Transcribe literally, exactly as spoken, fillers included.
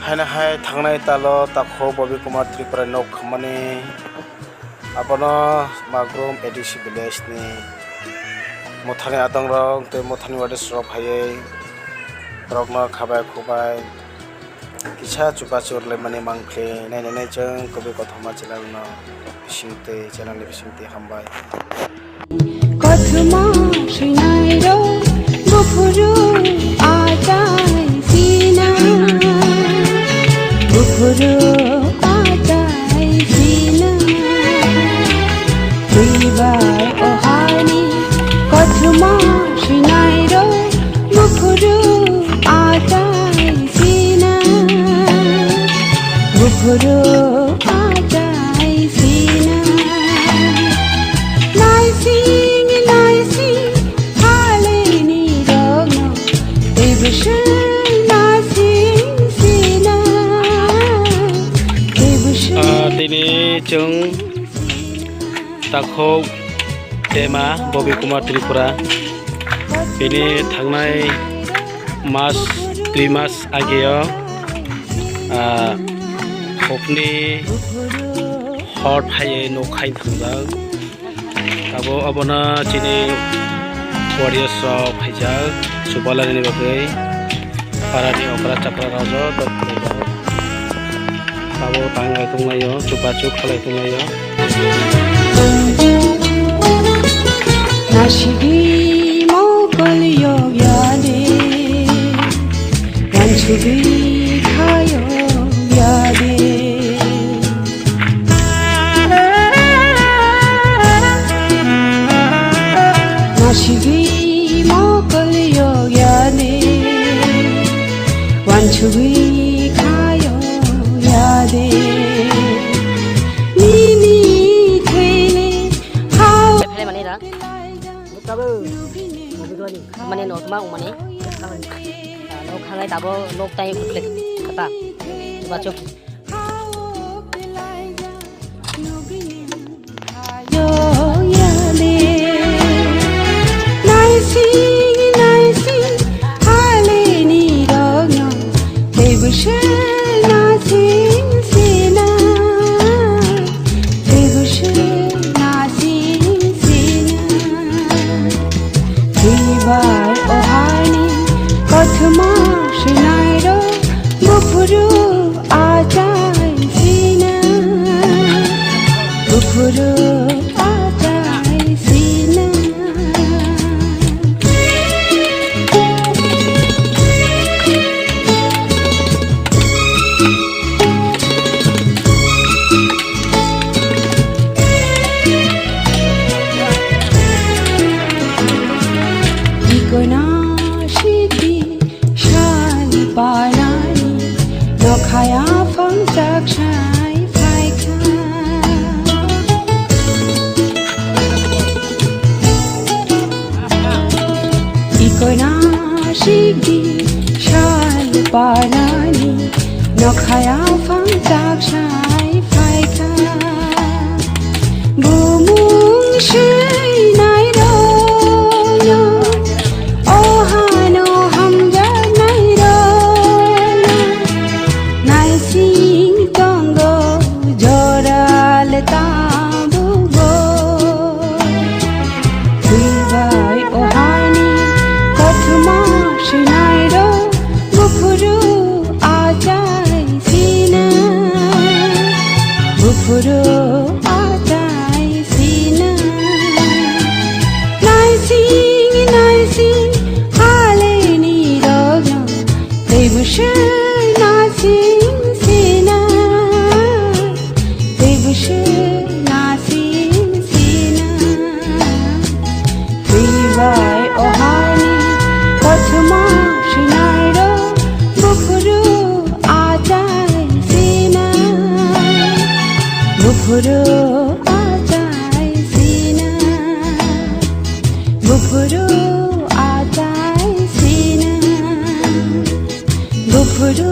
Haino hai thangnai talo takhuk Bobi Kumar Tripura nok khamani abono Magrum A D C village ni muthani adongrok tei muthani wardes rok phaiwi borokno khabai khubai kisa chubachu rwlaimani mangpli nainani chwng kubui kothoma chwla rwno bisingtwi channel ni bisingtwi hambai. Kothoma swinai rok buphuru achai sina. Buphuru achai sina. Twibai ohani kothoma swinai rok buphuru achai sina. Buphuru achai sina. Naising naising halini rokno tebwswng naising sina. Tebwswng. Ah, tini chwng takhuk tema Bobi Kumar Tripura bini thangnai mas, dui mas ageo, ah, hokni hor phaiwi nok khai thangjak. Abo, abono chini warriors rok phaijak, Subalani ni bagwi, parani okra chakra rok joto phaijak. Abo tanglai tonglaio, chubachu khalai tonglaio. Nasibwi mokol yok ya de, wansugwi kha yok ya de. Nasibwi mokol yok ya de, wansugwi kha yok ya de. Nini thele hao. Phele mani ra. Mane no ma mane. Nok khangai tabo nok tai utle kata. Bachok. Naising naising halini rokno tebwswng naising sina. Tebwswng naising sina. Twibai ohani kothoma swinai rok buphuru achai sina. Buphuru achai sina. Ikono siti sal panani nokhaya phangchak sai phaikha. Ikono siti sal panani nokhaya phangchak sai phaikha. Bumung swinai rokno ohano hamjaknai rokno naising tongo joral tabukbo. Twibai ohani kothoma swinai rok buphuru achai sina. Buphuru achai sina. Naising naising halini rokno tebwswng naising sina. Tebwswng naising sina. Twibai ohani kothoma swinai rok buphuru achai sina. Buphuru achai sina. Buphuru achai sina. Buphuru